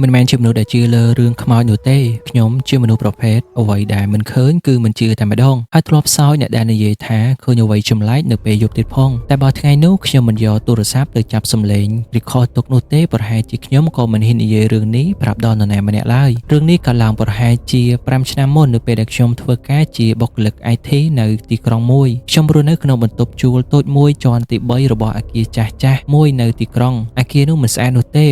មិនមែនជាមនុស្សដែលជឿលើរឿងខ្មោចនោះទេខ្ញុំជាមនុស្សប្រភេទអ្វីដែលមិនឃើញគឺមិនជឿតែម្ដងហើយធ្លាប់សោយអ្នកដែលនិយាយថាឃើញអ្វីចម្លែកនៅពេលយប់ទៀតផងតែបើថ្ងៃនោះខ្ញុំមិនយកទូរស័ព្ទទៅចាប់សំឡេង record ទុកនោះទេប្រហែលជាខ្ញុំក៏មិនហ៊ាននិយាយរឿងនេះប្រាប់ដល់នរណាម្នាក់ឡើយរឿងនេះក៏ឡើងប្រហែលជា5ឆ្នាំមុននៅពេលដែលខ្ញុំធ្វើការជាបុគ្គលិក IT នៅទីក្រុងមួយខ្ញុំរស់នៅក្នុងបន្ទប់ជួលតូចមួយជាន់ទី3របស់អគារចាស់ចាស់មួយនៅទីក្រុងអគារនោះមិនស្អាតនោះទេ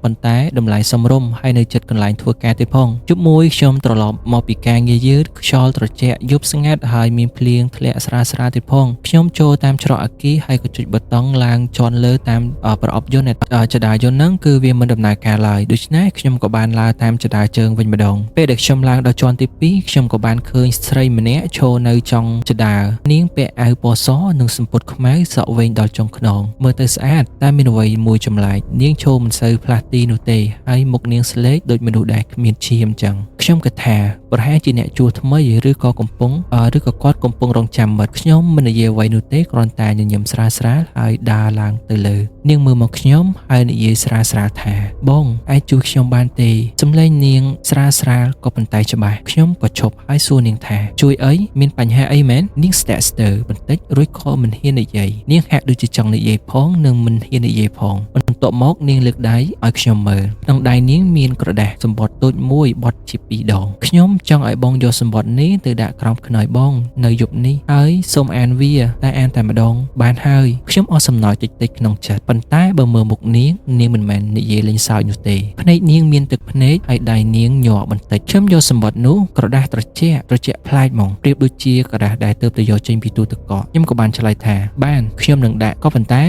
ប៉ុន្តែតម្លៃសមរម្យហើយនៅជិតកន្លែងធ្វើការទៀតផងយប់មួយខ្ញុំត្រឡប់មកពីការងារយឺតខ្យល់ត្រជាក់យប់ស្ងាត់ហើយមានភ្លៀងធ្លាក់ស្រាលស្រាលទៀតផងខ្ញុំចូលតាមច្រកអគារហើយក៏ចុចប៊ូតុងឡើងជាន់លើតាមប្រអប់យន្តជណ្ដើរយន្តហ្នឹងគឺវាមិនដំណើរការឡើយដូច្នេះខ្ញុំក៏បានឡើងតាមជណ្ដើរជើងវិញម្ដងពេលដែលខ្ញុំឡើងដល់ជាន់ទី2ខ្ញុំក៏បានឃើញស្រីម្នាក់ឈរនៅចុងជណ្ដើរនាងពាក់អាវពណ៌សនិងសំពត់ខ្មៅសក់វែងដល់ចុងខ្នងមើលទៅស្អាតតែមានអ្វីមួយចម្លែកនាងឈរមិនសូវផ្លាស់ទីនោះទេហើយមុខនាងស្លេកដូចមនុស្សដែលគ្មានឈាមចឹងខ្ញុំគិតថាប្រហែលជាអ្នកជួលថ្មីឬក៏កំពុងឬក៏គាត់កំពុងរងចាំមិត្តខ្ញុំមិននិយាយអ្វីនោះទេគ្រាន់តែញញឹមស្រាលស្រាលហើយដើរឡើងទៅលើនាងមើលមកខ្ញុំហើយនិយាយស្រាលស្រាលថាបងអាចជួយខ្ញុំបានទេសំឡេងនាងស្រាលស្រាលក៏ប៉ុន្តែច្បាស់ខ្ញុំក៏ឈប់ហើយសួរនាងថាជួយអីមានបញ្ហាអីមែននាងស្ទាក់ស្ទើរបន្តិចរួចក៏មិនហ៊ាននិយាយនាងហាក់ដូចជាចង់និយាយផងនិងមិនហ៊ាននិយាយផងបន្ទាប់មកនាងលើកដៃឲ្យខ្ញុំមើលក្នុងដៃនាងមានក្រដាសសម្បត្តិតូចមួយបត់ជាពីរដងខ្ញុំចង់ឲ្យបងយកសម្បត្តិនេះទៅដាក់ក្រោមខ្នើយបងនៅយប់នេះហើយសូមអានវាតែអានតែម្ដងបានហើយខ្ញុំអស់សំណើចតិចៗក្នុងចិត្តប៉ុន្តែបើមើលមុខនាងនាងមិនមែននិយាយលេងសើចនោះទេភ្នែកនាងមានទឹកភ្នែកហើយដៃនាងញ័របន្តិចខ្ញុំយកសម្បត្តិនោះក្រដាសត្រជាក់ត្រជាក់ប្លែកហ្មងប្រៀបដូចជាក្រដាសដែលទើបតែយកចេញពីទូទឹកកកខ្ញុំក៏បានឆ្លើយថាបានខ្ញុំនឹងដាក់ក៏ប៉ុន្តែ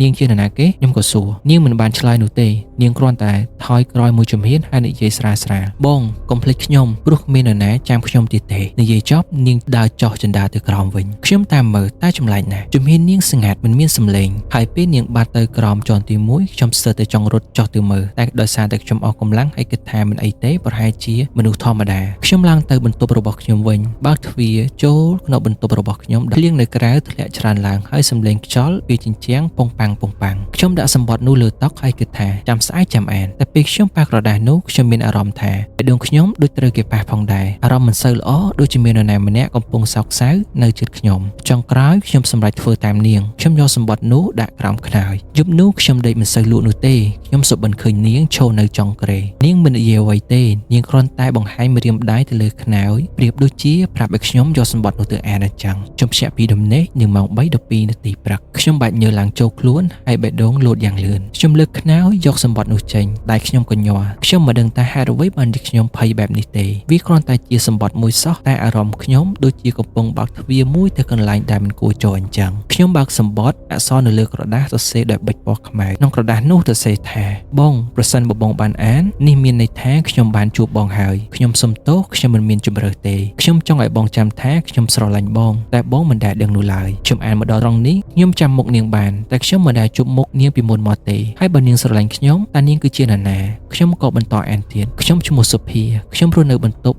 នាងជានរណាគេខ្ញុំក៏សួរនាងមិនបានឆ្លើយនោះទេនាងគ្រាន់តែថយក្រោយមួយជំហានហើយនិយាយស្រាលស្រាលបងកុំភ្លេចខ្ញុំព្រោះគ្មាននរណាចាំខ្ញុំទៀតទេនិយាយចប់នាងដើរចុះជណ្ដើរទៅក្រោមវិញខ្ញុំតាមមើលតែចម្លែកណាស់ជំហាននាងស្ងាត់មិនមានសំឡេងហើយពេលនាងបាត់ទៅក្រោមជាន់ទី1ខ្ញុំស្ទើរតែចង់រត់ចុះទៅមើលតែដោយសារតែខ្ញុំអស់កម្លាំងហើយគិតថាមិនអីទេប្រហែលជាមនុស្សធម្មតាខ្ញុំឡើងទៅបន្ទប់របស់ខ្ញុំវិញបើកទ្វារចូលក្នុងបន្ទប់របស់ខ្ញុំភ្លៀងនៅក្រៅធ្លាក់ច្រើនឡើងហើយសំឡេងខ្យល់វាជញ្ជាំងពងប៉ាំងពងប៉ាំងខ្ញុំដាក់សម្បត្តិនោះលើតុហើយគិតថាចាំស្អែកចាំអានតែពេលខ្ញុំប៉ះក្រដាសនោះខ្ញុំមានអារម្មណ៍ថាបេះដូងខ្ញុំដូចត្រូវគេប៉ះផងដែរអារម្មណ៍មិនសូវល្អដូចជាមាននរណាម្នាក់កំពុងសោកសៅនៅជិតខ្ញុំចុងក្រោយខ្ញុំសម្រេចធ្វើតាមនាងខ្ញុំយកសម្បត្តិនោះដាក់ក្រោមខ្នើយយប់នោះខ្ញុំដេកមិនសូវលក់នោះទេខ្ញុំសុបិនឃើញនាងឈរនៅចុងគ្រែនាងមិននិយាយអ្វីទេនាងគ្រាន់តែបង្ហាញម្រាមដៃទៅលើខ្នើយប្រៀបដូចជាប្រាប់ឲ្យខ្ញុំយកសម្បត្តិនោះទៅអានអញ្ចឹងខ្ញុំភ្ញាក់ពីដំណេកនៅម៉ោង3:12នាទីព្រឹកខ្ញុំបាច់ញើឡើងចូលខ្លួនហើយបេះដូងលោតយ៉ាងលឿនខ្ញុំលើកខ្នើយយកសម្បត្តិនោះចេញដៃខ្ញុំក៏ញ័រខ្ញុំមិនដឹងថាហេតុអ្វីបានជាខ្ញុំភ័យបែបនេះទេវាគ្រាន់តែជាសម្បត្តិមួយសោះតែអារម្មណ៍ខ្ញុំដូចជាកំពុងបើកទ្វារមួយទៅកន្លែងដែលមិនគួរចូលអញ្ចឹងខ្ញុំបើកសម្បត្តិអក្សរនៅលើក្រដាសសរសេរដោយប៊ិចពណ៌ខ្មៅក្នុងក្រដាសនោះសរសេរថាបងប្រសិនបើបងបានអាននេះមានន័យថាខ្ញុំបានជួបបងហើយខ្ញុំសុំទោសខ្ញុំមិនមានជម្រើសទេខ្ញុំចង់ឲ្យបងចាំថាខ្ញុំស្រឡាញ់បងតែបងមិនដែលដឹងនោះឡើយខ្ញុំអានមកដល់ត្រង់នេះខ្ញុំចាំមុខនាងបានតែខ្ញុំមិនដែលជួបមុខនាងពីមុនមកទេហើយបើនាងស្រឡាញ់ខ្ញុំតើនាងគឺជានរណាខ្ញុំក៏បន្តអានទៀតខ្ញុំឈ្មោះសុភាខ្ញុំរស់នៅបន្ទប់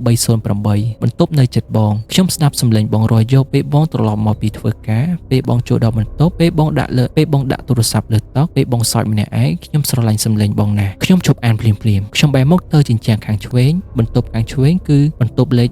308បន្ទប់នៅចិត្តបងខ្ញុំស្ដាប់សំឡេងបងរាល់យប់ពេលបងត្រឡប់មកពីធ្វើការពេលបងចូលដល់បន្ទប់ពេលបងដាក់លើពេលបងដាក់ទូរស័ព្ទលើតុពេលបងសើចម្នាក់ឯងខ្ញុំស្រឡាញ់សំឡេងបងណាស់ខ្ញុំជប់អានភ្លាមភ្លាមខ្ញុំបែរមុខទៅជញ្ជាំងខាងឆ្វេងបន្ទប់ខាងឆ្វេងគឺបន្ទប់លេខ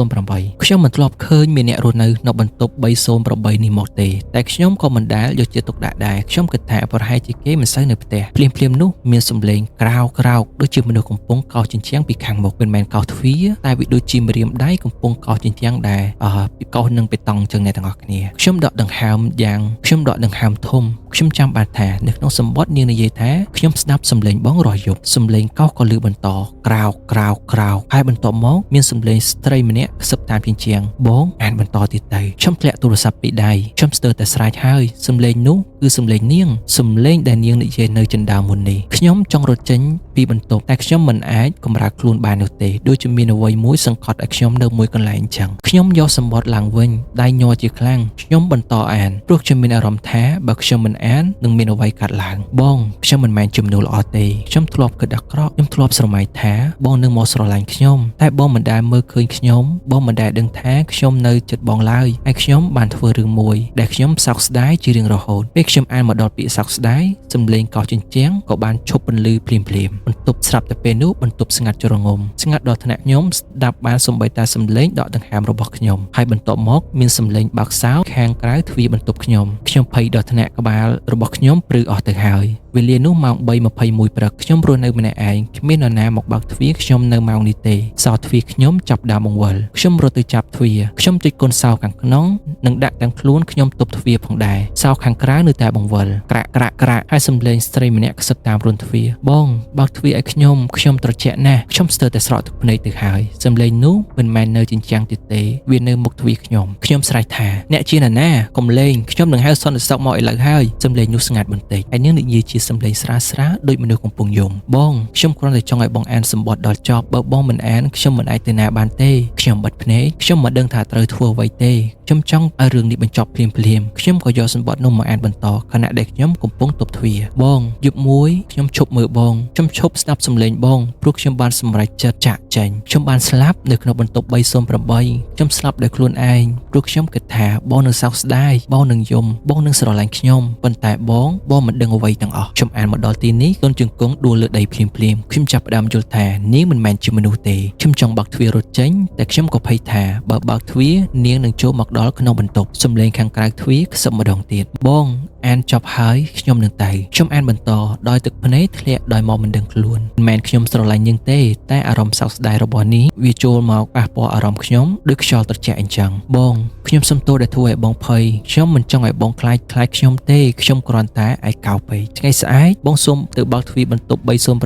308ខ្ញុំមិនធ្លាប់ឃើញមានអ្នករស់នៅនៅបន្ទប់308នេះមកទេតែខ្ញុំក៏មិនដែលយកចិត្តទុកដាក់ដែរខ្ញុំគិតថាប្រហែលជាគេមិនសូវនៅផ្ទះភ្លាមភ្លាមនោះមានសំឡេងក្រោក្រោកដូចជាមនុស្សកំពុងកោសជញ្ជាំងពីខាងមុខមិនមែនកោសទ្វារតែវាដូចជាម្រាមដៃកំពុងកោសជញ្ជាំងដែរអឺពីកោសនឹងបេតុងចឹងអ្នកទាំងអស់គ្នាខ្ញុំដកដង្ហើមយ៉ាងខ្ញុំដកដង្ហើមធំខ្ញុំចាំបានថានៅក្នុងសម្បត្តិនាងនិយាយថាខ្ញុំស្ដាប់សំឡេងបងរាល់យប់សំឡេងកោសក៏ឮបន្តក្រោកក្រោកក្រោកហើយបន្ទាប់មកមានសំឡេងស្ត្រីម្នាក់ខ្សឹបតាមជញ្ជាំងបងអានបន្តទៀតទៅខ្ញុំធ្លាក់ទូរស័ព្ទពីដៃខ្ញុំស្ទើរតែស្រែកហើយសំឡេងនោះគឺសំឡេងនាងសំឡេងដែលនាងនិយាយនៅចិន្តាមុននេះខ្ញុំចង់រត់ចេញពីបន្ទប់តែខ្ញុំមិនអាចកម្រើកខ្លួនបាននោះទេដូចជាមានអ្វីមួយសង្កត់ឲ្យខ្ញុំនៅមួយកន្លែងអញ្ចឹងខ្ញុំយកសម្បត្តិឡើងវិញដៃញ័រជាខ្លាំងខ្ញុំបន្តអានព្រោះខ្ញុំមានអារម្មណ៍ថាបើខ្ញុំមិន អាននឹងមានអ្វីកើតឡើងបងខ្ញុំមិនមែនជាមនុស្សល្អទេខ្ញុំធ្លាប់គិតអាក្រក់ខ្ញុំធ្លាប់ស្រមៃថាបងនឹងមកស្រឡាញ់ខ្ញុំតែបងមិនដែលមើលឃើញខ្ញុំបងមិនដែលដឹងថាខ្ញុំនៅចិត្តបងឡើយហើយខ្ញុំបានធ្វើរឿងមួយដែលខ្ញុំសោកស្ដាយជារៀងរហូតពេលខ្ញុំអានមកដល់ពាក្យសោកស្ដាយសំឡេងកោសជញ្ជាំងក៏បានឈប់ពន្លឺភ្លាមភ្លាមបន្ទប់ស្រាប់តែពេលនោះបន្ទប់ស្ងាត់ជ្រងំស្ងាត់ដល់ថ្នាក់ខ្ញុំស្ដាប់បានសូម្បីតែសំឡេងដកដង្ហើមរបស់ខ្ញុំហើយបន្ទាប់មកមានសំឡេងបើកសោខាងក្រៅទ្វារបន្ទប់ខ្ញុំខ្ញុំភ័យដល់ថ្នាក់ក្បាលរបស់ខ្ញុំព្រឺអស់ទៅហើយវេលានោះម៉ោង3:21ព្រឹកខ្ញុំរស់នៅម្នាក់ឯងគ្មាននរណាមកបើកទ្វារខ្ញុំនៅម៉ោងនេះទេសោទ្វារខ្ញុំចាប់ដើមបង្វិលខ្ញុំរត់ទៅចាប់ទ្វារខ្ញុំចុចកូនសោខាងក្នុងនិងដាក់ទាំងខ្លួនខ្ញុំទប់ទ្វារផងដែរសោខាងក្រៅនៅតែបង្វិលក្រាក់ក្រាក់ក្រាក់ហើយសំឡេងស្ត្រីម្នាក់ខ្សឹបតាមរន្ធទ្វារបងបើកទ្វារឲ្យខ្ញុំខ្ញុំត្រជាក់ណាស់ខ្ញុំស្ទើរតែស្រក់ទឹកភ្នែកទៅហើយសំឡេងនោះមិនមែននៅជញ្ជាំងទៀតទេវានៅមុខទ្វារខ្ញុំខ្ញុំស្រែកថាអ្នកជានរណាកុំលេងខ្ញុំនឹងហៅសន្តិសុខមកឥឡូវហើយសំឡេងនោះស្ងាត់បន្តិចហើយនាងនិយាយជាសំឡេងស្រាលស្រាលដូចមនុស្សកំពុងយំបងខ្ញុំគ្រាន់តែចង់ឲ្យបងអានសម្បត្តិដល់ចប់បើបងមិនអានខ្ញុំមិនអាចទៅណាបានទេខ្ញុំបិទភ្នែកខ្ញុំមិនដឹងថាត្រូវធ្វើអ្វីទេខ្ញុំចង់ឲ្យរឿងនេះបញ្ចប់ភ្លាមភ្លាមខ្ញុំក៏យកសម្បត្តិនោះមកអានបន្តខណៈដែលខ្ញុំកំពុងទប់ទ្វារបងយប់មួយខ្ញុំឈប់មើលបងខ្ញុំឈប់ស្ដាប់សំឡេងបងព្រោះខ្ញុំបានសម្រេចចិត្តចាក់ចេញខ្ញុំបានស្លាប់នៅក្នុងបន្ទប់308ខ្ញុំស្លាប់ដោយខ្លួនឯងព្រោះខ្ញុំគិតថាបងនឹងសោកស្ដាយបងនឹងយំបងនឹងស្រឡាញ់ខ្ញុំប៉ុន្តែបងបងមិនដឹងអ្វីទាំងអស់ខ្ញុំអានមកដល់ទីនេះកូនជង្គង់ដួលលើដីភ្លាមភ្លាមខ្ញុំចាប់ផ្ដើមយល់ថានាងមិនមែនជាមនុស្សទេខ្ញុំចង់បើកទ្វាររត់ចេញតែខ្ញុំក៏ភ័យថាបើបើកទ្វារនាងនឹងចូលមកដល់ក្នុងបន្ទប់សំឡេងខាងក្រៅទ្វារខ្សឹបម្ដងទៀតបងអានចប់ហើយខ្ញុំនឹងទៅខ្ញុំអានបន្តដោយទឹកភ្នែកធ្លាក់ដោយមកមិនដឹងខ្លួនមិនមែនខ្ញុំស្រឡាញ់នាងទេតែអារម្មណ៍សោកស្ដាយរបស់នេះវាចូលមកប៉ះពាល់អារម្មណ៍ខ្ញុំដូចខ្យល់ត្រជាក់អញ្ចឹងបងខ្ញុំសុំទោសដែលធ្វើឲ្យបងភ័យខ្ញុំមិនចង់ឲ្យបងខ្លាចខ្លាចខ្ញុំទេខ្ញុំគ្រាន់តែឯកោពេកថ្ងៃស្អែកបងសូមទៅបើកទ្វារបន្ទប់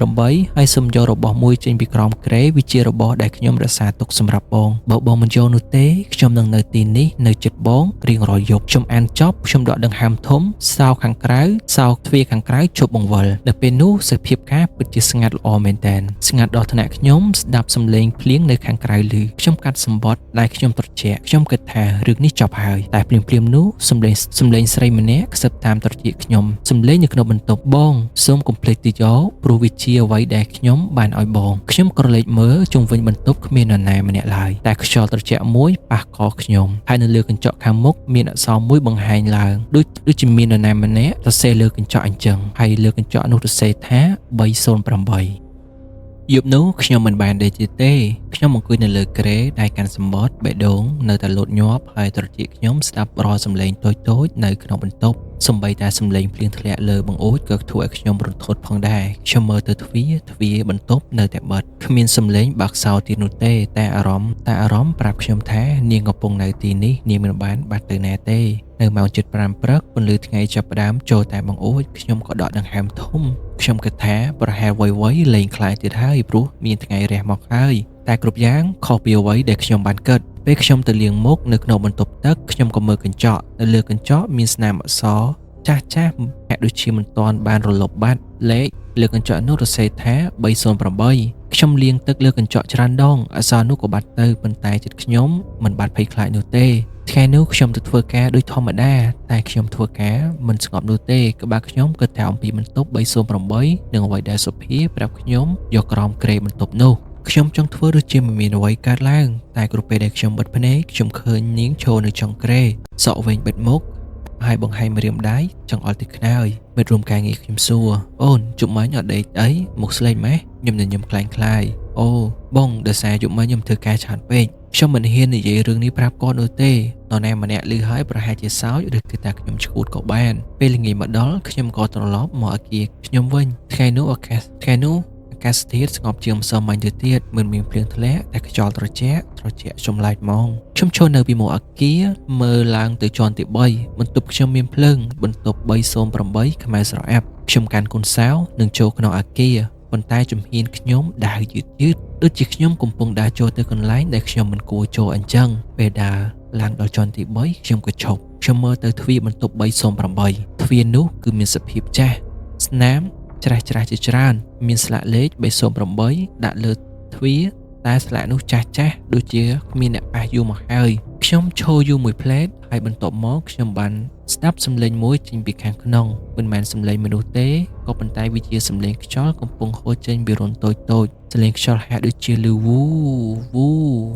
308ហើយសូមយករបស់មួយចេញពីក្រោមគ្រែវាជារបស់ដែលខ្ញុំរក្សាទុកសម្រាប់បងបើបងមិនយកនោះទេខ្ញុំនឹងនៅទីនេះនៅជិតបងរៀងរាល់យប់ខ្ញុំអានចប់ខ្ញុំដកដង្ហើមធំសោខាងក្រៅសោទ្វារខាងក្រៅជប់បង្វិលនៅពេលនោះសភាពការពិតជាស្ងាត់ល្អមែនតើស្ងាត់ដល់ថ្នាក់ខ្ញុំស្ដាប់សំឡេងភ្លៀងនៅខាងក្រៅឮខ្ញុំកាត់សម្បត្តិដែលខ្ញុំត្រជាក់ខ្ញុំគិតថារឿងនេះចប់ហើយតែភ្លាមភ្លាមនោះសំឡេងសំឡេងស្រីម្នាក់ខ្សឹបតាមត្រចៀកខ្ញុំសំឡេងនៅក្នុងបន្ទប់បងសូមកុំភ្លេចទៅយកព្រោះវាជាអ្វីដែលខ្ញុំបានឲ្យបងខ្ញុំក្រឡេកមើលជុំវិញបន្ទប់គ្មាននរណាម្នាក់ឡើយតែខ្យល់ត្រជាក់មួយប៉ះកខ្ញុំហើយនៅលើកញ្ចក់ខាងមុខមានអក្សរមួយបង្ហាញឡើងដូចដូចជាមាននរណាម្នាក់សរសេរលើកញ្ចក់អញ្ចឹងហើយលើកញ្ចក់នោះសរសេរថា308យប់នោះខ្ញុំមិនបានដេកទៀតទេខ្ញុំអង្គុយនៅលើគ្រែដែលកាន់សម្បត្តិបេះដូងនៅតែលោតញាប់ហើយត្រចៀកខ្ញុំស្ដាប់រាល់សំឡេងតូចៗនៅក្នុងបន្ទប់សូម្បីតែសំឡេងភ្លៀងធ្លាក់លើបង្អួចក៏ធ្វើឲ្យខ្ញុំរន្ធត់ផងដែរខ្ញុំមើលទៅទ្វារទ្វារបន្ទប់នៅតែបិទគ្មានសំឡេងបើកសោទៀតនោះទេតែអារម្មណ៍តែអារម្មណ៍ប្រាប់ខ្ញុំថានាងកំពុងនៅទីនេះនាងមិនបានបាត់ទៅណាទេនៅម៉ោង7:05ព្រឹកពន្លឺថ្ងៃចាប់ផ្ដើមចូលតែបង្អួចខ្ញុំក៏ដកដង្ហើមធំខ្ញុំគិតថាប្រហែលវ័យៗលែងខ្លាចទៀតហើយព្រោះមានថ្ងៃរះមកហើយតែគ្រប់យ៉ាងខុសពីអ្វីដែលខ្ញុំបានគិតពេលខ្ញុំទៅលាងមុខនៅក្នុងបន្ទប់ទឹកខ្ញុំក៏មើលកញ្ចក់នៅលើកញ្ចក់មានស្នាមអក្សរចាស់ចាស់ហាក់ដូចជាមិនទាន់បានរលុបបាត់លេខលើកញ្ចក់នោះសរសេរថា308ខ្ញុំលាងទឹកលើកញ្ចក់ច្រើនដងអក្សរនោះក៏បាត់ទៅប៉ុន្តែចិត្តខ្ញុំមិនបាត់ភ័យខ្លាចនោះទេថ្ងៃនោះខ្ញុំទៅធ្វើការដូចធម្មតាតែខ្ញុំធ្វើការមិនស្ងប់នោះទេក្បាលខ្ញុំគិតតែអំពីបន្ទប់308និងអ្វីដែលសុភាប្រាប់ខ្ញុំយកក្រោមគ្រែបន្ទប់នោះខ្ញុំចង់ធ្វើដូចជាមិនមានអ្វីកើតឡើងតែគ្រប់ពេលដែលខ្ញុំបិទភ្នែកខ្ញុំឃើញនាងឈរនៅចុងគ្រែសក់វែងបិទមុខហើយបង្ហាញម្រាមដៃចង់អល់ទីខ្នើយមិត្តរួមការងារខ្ញុំសួរអូនជប់មិញអត់ដេកអីមុខស្លេកម៉េះខ្ញុំញញឹមក្លែងក្លាយអូបងដោយសារយប់មិញខ្ញុំធ្វើការច្រើនពេកខ្ញុំមិនហ៊ាននិយាយរឿងនេះប្រាប់គាត់នោះទេនរណាម្នាក់ឮហើយប្រហែលជាសើចឬគិតថាខ្ញុំឈួតក៏បានពេលល្ងាចមកដល់ខ្ញុំក៏ត្រឡប់មកអគារខ្ញុំវិញថ្ងៃនោះឱកាសថ្ងៃនោះអាកាសធាតុស្ងប់ជាងម្សិលមិញទៅទៀតមិនមានភ្លៀងធ្លាក់តែខ្យល់ត្រជាក់ត្រជាក់ចម្លែកហ្មងខ្ញុំឈរនៅពីមុខអគារមើលឡើងទៅជាន់ទី3បន្ទប់ខ្ញុំមានភ្លើងបន្ទប់308ខ្មៅស្រអាប់ខ្ញុំកាន់កូនសោនិងចូលក្នុងអគារប៉ុន្តែជំហានខ្ញុំដើរយឺតយឺតដូចជាខ្ញុំកំពុងដើរចូលទៅកន្លែងដែលខ្ញុំមិនគួរចូលអញ្ចឹងពេលដើរឡើងដល់ជាន់ទី3ខ្ញុំក៏ឈប់ខ្ញុំមើលទៅទ្វារបន្ទប់308ទ្វារនោះគឺមានសភាពចាស់ស្នាមច្រាស់ច្រាស់ជាច្រើនមានស្លាកលេខ308ដាក់លើទ្វារ តែស្លាកនោះចាស់ចាស់ដូចជាគ្មានអ្នកប៉ះយូរមកហើយខ្ញុំឈរយូរមួយភ្លែតហើយបន្ទាប់មកខ្ញុំបានស្ដាប់សំឡេងមួយចេញពីខាងក្នុងមិនមែនសំឡេងមនុស្សទេក៏ប៉ុន្តែវាជាសំឡេងខ្យល់កំពុងហូរចេញពីរន្ធតូចតូចសំឡេងខ្យល់ហាក់ដូចជាលឺវូវូ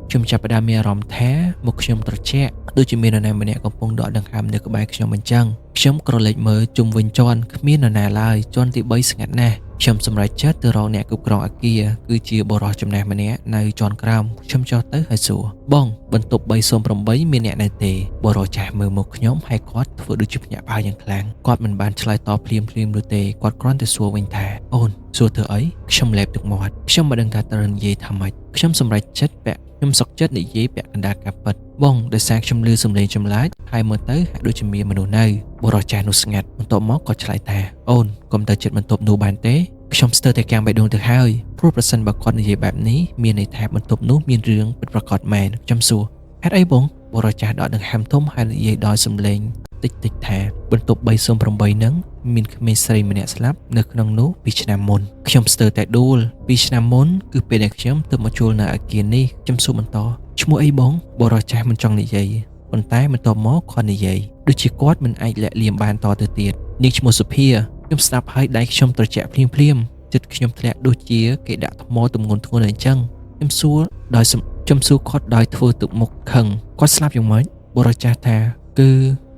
ខ្ញុំចាប់ផ្ដើមមានអារម្មណ៍ថាមុខខ្ញុំត្រជាក់ដូចជាមាននរណាម្នាក់កំពុងដកដង្ហើមនៅក្បែរខ្ញុំអញ្ចឹងខ្ញុំក្រឡេកមើលជុំវិញជាន់គ្មាននរណាឡើយជាន់ទី3ស្ងាត់ណាស់ខ្ញុំសម្រេចចិត្តទៅរកអ្នកគ្រប់គ្រងអគារគឺជាបុរសចំណាស់ម្នាក់នៅជាន់ក្រោមខ្ញុំចុះទៅហើយសួរបងបន្ទប់308មានអ្នកនៅទេបុរសចាស់មើលមកខ្ញុំហើយគាត់ធ្វើដូចជាភ្ញាក់ផ្អើលយ៉ាងខ្លាំងគាត់មិនបានឆ្លើយតបភ្លាមភ្លាមនោះទេគាត់គ្រាន់តែសួរវិញថាអូនសួរធ្វើអីខ្ញុំលេបទឹកមាត់ខ្ញុំមិនដឹងថាត្រូវនិយាយថាម៉េចខ្ញុំសម្រេចចិត្តពាក់ខ្ញុំសុកចិត្តនិយាយពាក់កណ្ដាលការពិតបងដោយសារខ្ញុំឮសំឡេងចម្លែកហើយមើលទៅហាក់ដូចជាមានមនុស្សនៅបុរសចាស់នោះស្ងាត់បន្ទាប់មកគាត់ឆ្លើយថាអូនកុំទៅចិត្តបន្ទប់នោះបានទេខ្ញុំស្ទើរតែកាំងបេះដូងទៅហើយព្រោះប្រសិនបើគាត់និយាយបែបនេះមានន័យថាបន្ទប់នោះមានរឿងពិតប្រាកដមែនខ្ញុំសួរហេតុអីបងបុរសចាស់ដកដង្ហើមធំហើយនិយាយដោយសំឡេងតិចតិចថាបន្ទប់308នឹងមានក្មេងស្រីម្នាក់ស្លាប់នៅក្នុងនោះពីឆ្នាំមុនខ្ញុំស្ទើរតែដួលពីឆ្នាំមុនគឺពេលដែលខ្ញុំទើបមកជួលនៅអគារនេះខ្ញុំសួរបន្តឈ្មោះអីបងបុរសចាស់មិនចង់និយាយប៉ុន្តែបន្ទាប់មកគាត់និយាយដូចជាគាត់មិនអាចលាក់លៀមបានតទៅទៀតនាងឈ្មោះសុភាខ្ញុំស្ដាប់ហើយដៃខ្ញុំត្រជាក់ភ្លាមភ្លាមចិត្តខ្ញុំធ្លាក់ដូចជាគេដាក់ថ្មទម្ងន់ធ្ងន់អញ្ចឹងខ្ញុំសួរដោយខ្ញុំសួរគាត់ដោយធ្វើទឹកមុខខឹងគាត់ស្លាប់យ៉ាងម៉េចបុរសចាស់ថាគឺ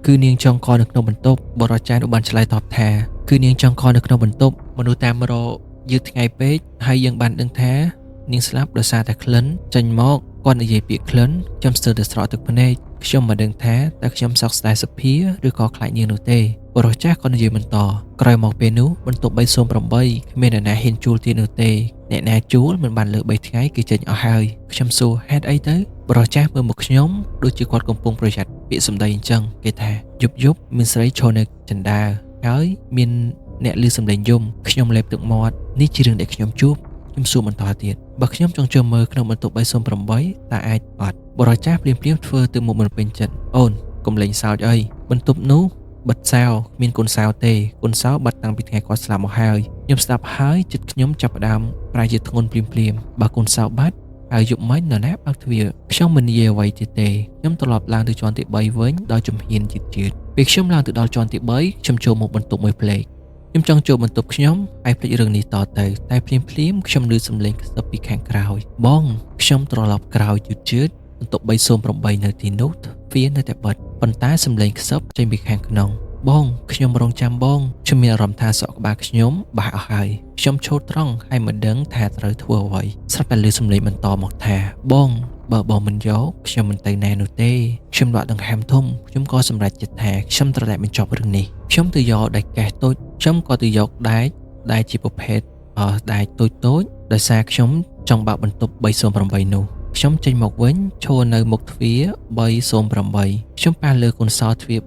គឺនាងចងកនៅក្នុងបន្ទប់បុរសចាស់នោះបានឆ្លើយតបថាគឺនាងចងកនៅក្នុងបន្ទប់មនុស្សតាមរកយឺតថ្ងៃពេកហើយយើងបានដឹងថានាងស្លាប់ដោយសារតែក្លិនចេញមកគាត់និយាយពាក្យក្លិនខ្ញុំស្ទើរតែស្រក់ទឹកភ្នែកខ្ញុំមិនដឹងថាតើខ្ញុំសោកស្ដាយសុភាឬក៏ខ្លាចនាងនោះទេបុរសចាស់ក៏និយាយបន្តក្រោយមកពេលនោះបន្ទប់308គ្មានអ្នកណាហ៊ានជួលទៀតនោះទេអ្នកណាជួលមិនបានលើ3ថ្ងៃគេចេញអស់ហើយខ្ញុំសួរហេតុអីទៅបុរសចាស់មើលមកខ្ញុំដូចជាគាត់កំពុងប្រយ័ត្នពាក្យសម្ដីអញ្ចឹងគេថាយប់យប់មានស្រីឈរនៅចិន្តាហើយមានអ្នកឮសំឡេងយំខ្ញុំលេបទឹកមាត់នេះជារឿងដែលខ្ញុំជួបខ្ញុំសួរបន្តទៀតបើខ្ញុំចង់ចូលមើលក្នុងបន្ទប់308តើអាចអត់បុរសចាស់ភ្លាមភ្លាមធ្វើទៅមុខមិនពេញចិត្តអូនកុំលេងសើចអីបន្ទប់នោះបិទសោគ្មានកូនសោទេកូនសោបាត់តាំងពីថ្ងៃគាត់ស្លាប់មកហើយខ្ញុំស្ដាប់ហើយចិត្តខ្ញុំចាប់ផ្ដើមប្រែជាធ្ងន់ភ្លាមភ្លាមបើកូនសោបាត់ហើយយប់មិញនរណាបើកទ្វារខ្ញុំមិននិយាយអ្វីទៀតទេខ្ញុំត្រឡប់ឡើងទៅជាន់ទី3វិញដោយជំហានយឺតយឺតពេលខ្ញុំឡើងទៅដល់ជាន់ទី3ខ្ញុំចូលមកបន្ទប់មួយផ្លេកខ្ញុំចង់ចូលបន្ទប់ខ្ញុំហើយភ្លេចរឿងនេះតទៅតែភ្លាមភ្លាមខ្ញុំឮសំឡេងខ្សឹបពីខាងក្រោយបងខ្ញុំត្រឡប់ក្រោយយឺតយឺតបន្ទប់308នៅទីនោះទ្វារនៅតែបិទប៉ុន្តែសំឡេងខ្សឹបចេញពីខាងក្នុងបងខ្ញុំរងចាំបងខ្ញុំមានអារម្មណ៍ថាសក់ក្បាលខ្ញុំបាសអស់ហើយខ្ញុំឈរត្រង់ហើយមិនដឹងថាត្រូវធ្វើអ្វីស្រាប់តែឮសំឡេងបន្តមកថាបងបើបងមិនយកខ្ញុំមិនទៅណានោះទេខ្ញុំដកដង្ហើមធំខ្ញុំក៏សម្រេចចិត្តថាខ្ញុំត្រូវតែបញ្ចប់រឿងនេះខ្ញុំទៅយកដែកកេះតូចខ្ញុំក៏ទៅយកដែកដែលជាប្រភេទដែកតូចតូចដោយសារខ្ញុំចង់បើកបន្ទប់308នោះខ្ញុំចេញមកវិញឈរនៅមុខទ្វារ308ខ្ញុំប៉ះលើកូនសោទ្វារ